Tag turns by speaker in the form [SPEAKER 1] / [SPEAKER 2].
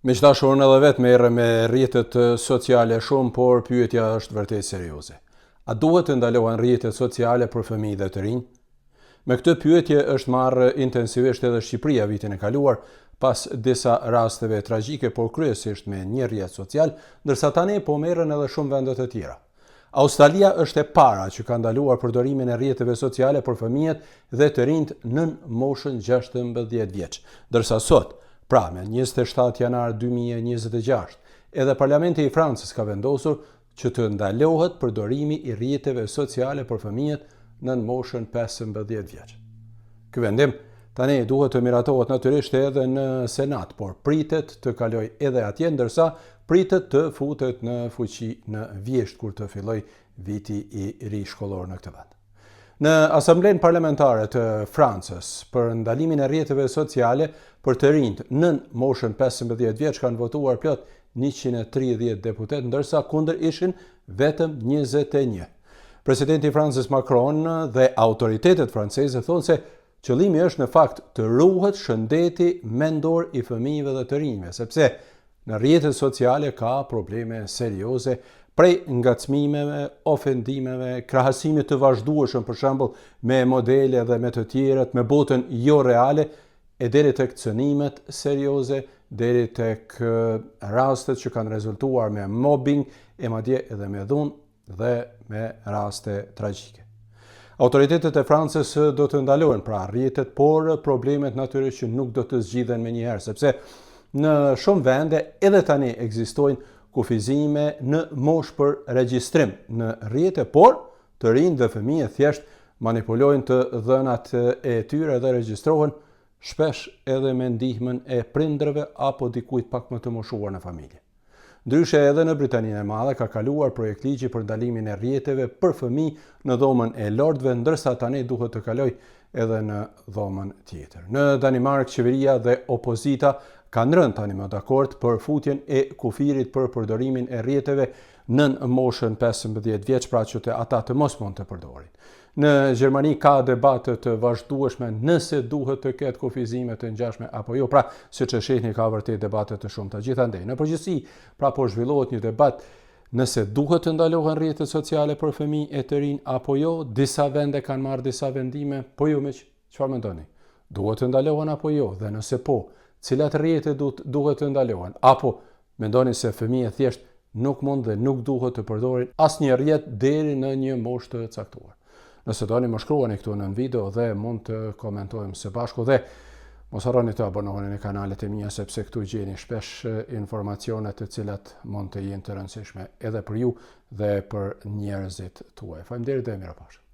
[SPEAKER 1] Miq të dashur, unë edhe vetë merrem me rrjetet sociale shumë, por pyetja është vërtet serioze. A duhet të ndalohen rrjetet sociale për fëmijë dhe të rinj? Me këtë pyetje është marrë intensivisht edhe Shqipëria vitin e kaluar, pas disa rasteve tragjike, por kryesisht me një rrjet social, ndërsa tani po merren edhe shumë vende të tjera. Australia është e para që ka ndaluar përdorimin e rrjeteve sociale për fëmijët dhe të rinjtë nën moshën 16 vjeç. Ndërsa sot, pra me 27 janar 2026, edhe Parlamenti i Francës ka vendosur që të ndalohet përdorimi i rrjeteve sociale për fëmijët nën moshën 15 vjeç. Ky vendim tani duhet të miratohet natyrisht edhe në Senat, por pritet të kalojë edhe atje, ndërsa pritet të futet në fuqi në vjeshtë kur të fillojë viti i ri shkollor në këtë vend. Në Asamblenë Parlamentare të Francës për ndalimin e rrjeteve sociale për të rinjtë nën moshën 15 vjeç kanë votuar plot 130 deputetë, ndërsa kundër ishin vetëm 21. Presidenti i Francës Macron dhe autoritetet franceze thonë se qëllimi është në fakt të ruhet shëndeti mendor i fëmijëve dhe të rinjve, sepse në rrjetet sociale ka probleme serioze prej ngacmimeve, ofendimeve, krahasimit të vazhdueshëm për shembull me modele dhe me të tjerët, me botën jo reale e deri tek cënimet serioze, deri tek rastet që kanë rezultuar me mobbing e madje edhe me dhunë dhe me raste tragjike. Autoritetet e Francës do të ndalojnë pra rrjetet, por problemet natyrisht që nuk do të zgjidhen menjëherë, sepse në shumë vende edhe tani ekzistojnë kufizime në moshë për regjistrim në rrjete, por të rinjtë dhe fëmijët thjesht manipulojnë të dhënat e tyre dhe regjistrohen shpesh edhe me ndihmën e prindërve apo dikujt pak më të moshuar në familje. Ndryshe edhe në Britaninë e Madhe ka kaluar projektligji për ndalimin e rrjeteve për fëmijë në dhomën e lordëve, ndërsa tani duhet të kalojë edhe në dhomën tjetër. Në Danimarkë qeveria dhe opozita kanë rënë tani më dakord për futjen e kufirit për përdorimin e rrjeteve nën moshën 15 vjeç, pra që të ata të mos mund të përdorin. Në Gjermani ka debate të vazhdueshme nëse duhet të ketë kufizime të ngjashme apo jo. Pra, siç e shihni ka vërtet debate të shumta gjithandej. Në përgjithësi, pra po zhvillohet një debat nëse duhet të ndalohen rrjetet sociale për fëmijë e të rinj apo jo. Disa vende kanë marrë disa vendime, po ju miq, çfarë mendoni? Duhet të ndalohen apo jo? Dhe nëse po, cilat rrjete duhet të ndalohen? Apo Mendoni se fëmijët thjesht nuk mund dhe nuk duhet të përdorin asnjë rrjet deri në një moshë të caktuar. Nëse doni më shkruani këtu nën video dhe mund të komentojmë së bashku dhe mos harroni të abonoheni në kanalet e mia sepse këtu gjeni shpesh informacione të cilat mund të jenë të rëndësishme edhe për ju dhe për njerëzit tuaj. Faleminderit dhe mirupafshim.